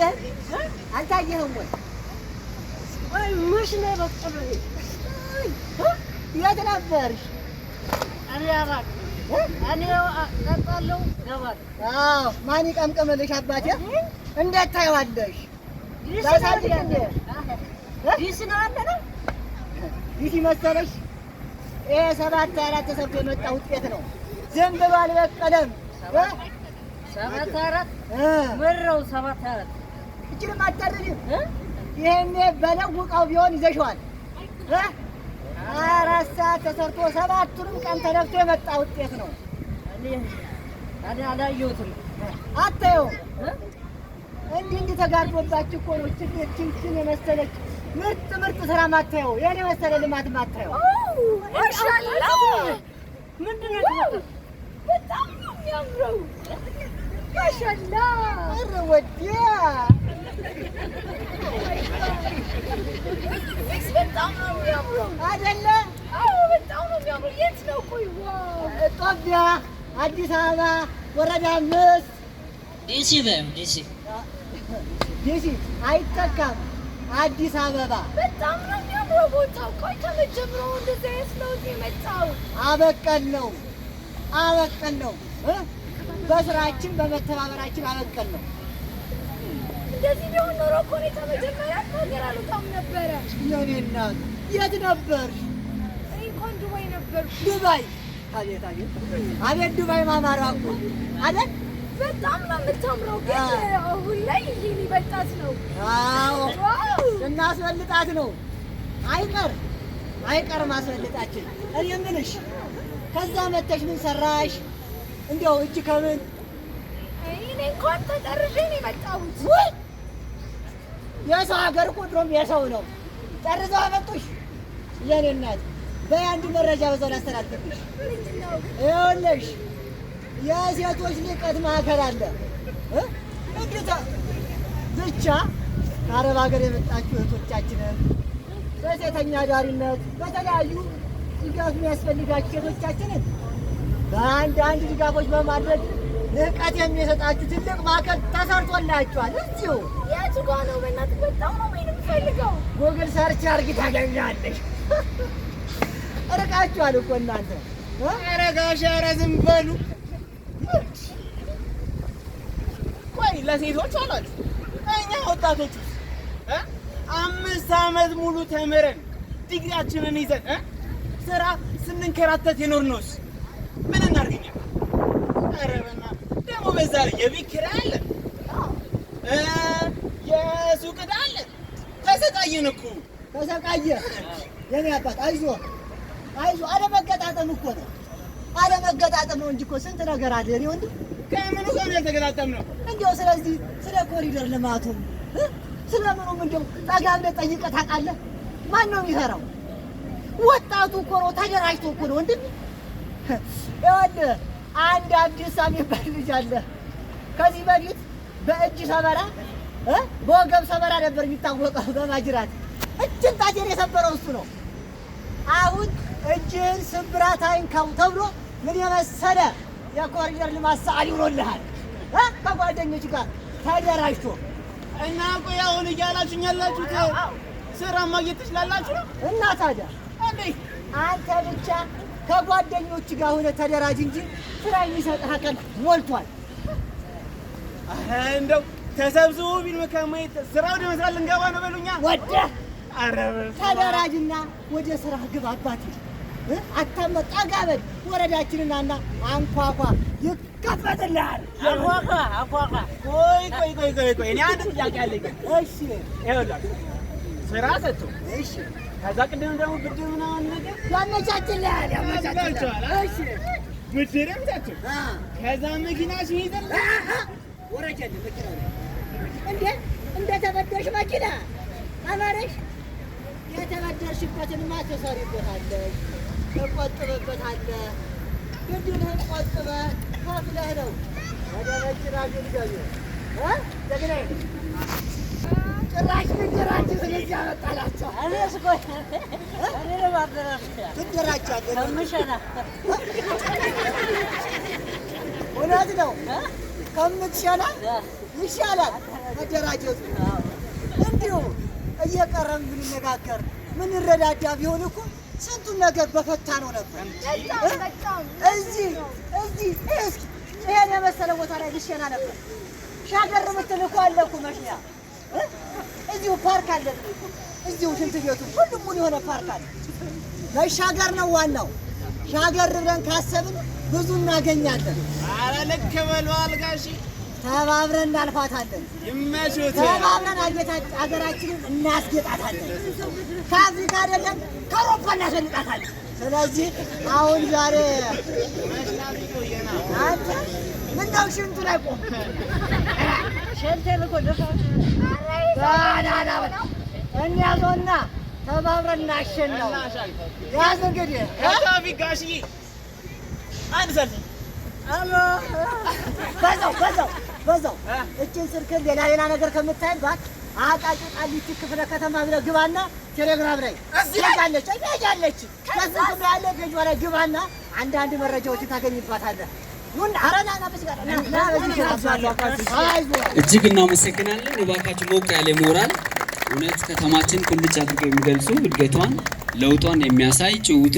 አልታየህም? አልታየህም ወይ? ወይ መች ነው የበቀለው ይሄ? የት ነበርሽ? እኔ አላውቅም። እኔ እጠጣለሁ፣ እገባለሁ። አዎ፣ ማን ይቀምቅምልሽ አባቴ? እንዴት ታይዋለሽ? ዲሲ ነው ላሳይሽ እንዴ? ዲሲ ነው ያለ ነው። ዲሲ መሰለሽ? ይሄ 7 4 ተሰርቶ የመጣ ውጤት ነው። ዝም ብሎ አልበቀለም። 7 4 እ ምረው 7 4 እችንም አታርፊም። ይሄኔ በለውቃው ቢሆን ይዘሽዋል። እ 4 ሰዓት ተሰርቶ ሰባቱንም ቀን ተለፍቶ የመጣ ውጤት ነው። እኔ አላየሁትም። አታየውም? እንዲህ እንዲህ ተጋርዶባችሁ እኮ ነው እችን የመሰለች ምርጥ ምርጥ ስራ ማታየው፣ ይሄን የመሰለ ልማት ማታየው። ማሻአላ። ምንድን ነው የተፈጠረው? በጣም ነው የሚያምረው። ማሻአላ። ኧረ ወዲያ። በጣም ነው የሚያምረው። አይደለ? አዎ፣ በጣም ነው የሚያምረው። የት ነው? ቆይ wow። ጦቢያ አዲስ አበባ ወረዳ 5። ዲሲ በይው ዲሲ። ዲሲ አይተካም። አዲስ አበባ። በጣም ነው የሚያምረው ቦታው። ቆይ ከመጀመሪያው እንደዚህ አይነት ለውጥ የመጣው? አበቀል ነው፣ አበቀል ነው እ በስራችን በመተባበራችን አበቀል ነው። እንደዚህ ቢሆን ኖሮ እኮ እኔ ከመጀመሪያ ከሀገር አልወጣም ነበረ። የኔ እናት የት ነበርሽ? እኔ እንኳን ዱባይ ነበርኩ። ዱባይ! አቤት አቤት አቤት፣ ዱባይ ማማሯ እኮ አይደል? በጣም ነው የምታምረው፣ ግን አሁን ላይ ይሄን ይበልጣት ነው። አዎ። Wow። እናስበልጣት ነው። አይቀር አይቀር ማስበልጣችን። እኔ የምልሽ ከዛ መተሽ ምን ሰራሽ? እንዲያው እጅ ከምን? እኔ እንኳን ተጠርዤ ነው የመጣሁት። ውይ፣ የሰው ሀገር እኮ ድሮም የሰው ነው። ጠርዘው አመጡሽ። የኔ እናት በይ አንዱ መረጃ በዛው ላስተላልፍልሽ። ምንድን ነው? ይኸውልሽ የሴቶች ልቀት ማዕከል አለ እ እንዲህ ብቻ ከአረብ ሀገር የመጣችሁ እህቶቻችንን በሴተኛ አዳሪነት በተለያዩ ድጋፍ የሚያስፈልጋችሁ ሴቶቻችንን በአንዳንድ ድጋፎች በማድረግ ልቀት የሚሰጣችሁ ትልቅ ማዕከል ተሰርቶላችኋል። እዚሁ። የቱ ጋ ነው? በእናትህ በጣም ነው መሄድ የምፈልገው። Google search አድርጊ ታገኛለሽ። ርቃችኋል እኮ እናንተ እ? ኧረ ጋሼ፣ ኧረ ዝም በሉ። ቆይ ለሴቶች አላችሁ፣ እኛ ወጣቶቹ እ 5 ዓመት ሙሉ ተምረን ዲግሪያችንን ይዘን ስራ ስንንከራተት የኖርነውስ ምን እናድርግኛ? ኧረ በእናትህ ደግሞ በዛ ላይ የቤት ኪራይ አለ የሱቅ ዕዳ አለ። ተሰቃየን እኮ። ተሰቃየ። የኔ አባት አይዞ አይዞ፣ አለመገጣጠም እኮ ነው፣ አለመገጣጠም ነው እንጂ እኮ ስንት ነገር አለ የኔ ወንድም። ከምኑ ጋር ነው ያልተገጣጠምነው? እንዲያው ስለዚህ ስለ ኮሪደር ልማቱም ስለምኑም እንዲያው ጠጋ ብለህ ጠይቀህ ታውቃለህ? ማን ነው የሚሰራው? ወጣቱ እኮ ነው፣ ተደራጅቶ እኮ ነው ወንድም። ይኸውልህ አንድ አብዲሳ የሚባል ልጅ አለ። ከዚህ በፊት በእጅ ሰበራ በወገብ ሰበራ ነበር የሚታወቀው በማጅራት እጅን ጣቴን የሰበረው እሱ ነው። አሁን እጅህን ስብራት አይንካው ተብሎ ምን የመሰለ የኮሪደር ልማት ሰዓሊ ሆኖልሃል እ ከጓደኞች ጋር ተደራጅቶ። እና ቆይ አሁን እያላችሁኝ ያላችሁት ስራ ማግኘት ትችላላችሁ ነው? እና ታዲያ። እንዴ? አንተ ብቻ ከጓደኞች ጋር ሆነህ ተደራጅ እንጂ ስራ የሚሰጥህ አካል ሞልቷል። ኧረ እንደው ተሰብስቦ ፊልም ከማየት ስራ ወደ መስራት ልንገባ ነው በሉኛ። ወደህ ኧረ በስመ አብ። ተደራጅና ወደ ስራ ግባ አባቴ እ አታመ ጠጋ በል ወረዳችንና እና አንኳኳ ይከፈትልሃል። አንኳኳ አንኳኳ። ቆይ ቆይ ቆይ ቆይ ቆይ፣ እኔ አንድ ጥያቄ አለኝ። እሺ። ይኸውላችሁ ስራ ሰጥቶ ከዛ ቅድም ደግሞ ብድር ምናምን ነገር ያመቻችልሃል፣ ያመቻችልሃል። ያመቻችልሃል። እሺ። ብድርም ሰጥቶ ከዛ መኪና ሲይዝል ወረጅ ያለ መኪና ነው እንዴ? እንደ ተበደርሽ መኪና አማረሽ። የተበደርሽበትንማ ትሰሪበታለሽ፣ ትቆጥብበታለህ። ብድርህን ቆጥበህ ከፍለህ ነው ወደ መኪና ግንገቢ እ ጀግናዬ ጭራሽ ብድራችሁ ስለዚህ ያመጣላቸው። እኔስ እኮ እኔ ለማደራጀት ትደራጃለህ። ከምሸና። እውነት ነው። ከምትሸና ይሻላል መደራጀቱ። እንዲሁ እየቀረን ብንነጋገር ምንረዳዳ ቢሆን እኮ ስንቱን ነገር በፈታ ነው ነበር። በጣም በጣም። እዚህ እዚህ እስኪ ይሄን የመሰለ ቦታ ላይ ልሸና ነበር። ሻገር ምትል እኮ አለ እኮ መሽኛ እ? እዚሁ ፓርክ አለ እኮ፣ እዚሁ ሽንት ቤቱ ሁሉም ሙሉ የሆነ ፓርክ አለ። መሻገር ነው ዋናው። ሻገር ብለን ካሰብን ብዙ እናገኛለን። ኧረ ልክ በለዋል ጋሺ። ተባብረን እናልፋታለን። ይመቹት። ተባብረን አገራችንን እናስጌጣታለን። ከአፍሪካ አይደለም ከአውሮፓ እናስበልጣታለን። ስለዚህ አሁን ዛሬ መሽናት ይቆየና። አንተ ምነው ሽንቱ ላይ ቆም? ሽንቴን እኮ ደፋ። ና ና በል። እንያዘውና ተባብረን እናሸነው። እናሻግር። ያዝ እንግዲህ እ? ከታፊ ጋሽዬ አንድ ሰልፊ። አሎ። በዛው በዛው በዛው እችን ስልክን ሌላ ሌላ ነገር ከምታይባት አቃቂ ቃሊቲ ክፍለ ከተማ ብለህ ግባና ቴሌግራም ላይ እዚህ ላይ? page አለች፣ page አለች። ከስልክ ላይ ያለ ፔጇ ላይ ግባና አንዳንድ መረጃዎችን ታገኝባታለህ። ኑና፣ ኧረ ና ና፣ በዚህ ጋር ና ና፣ በዚህ ጋር አይዞህ። እጅግ እናመሰግናለን። እባካችሁ ሞቅ ያለ ሞራል፣ እውነት ከተማችን ቁልጭ አድርገው የሚገልጹ እድገቷን ለውጧን የሚያሳይ ጭውውት ነው።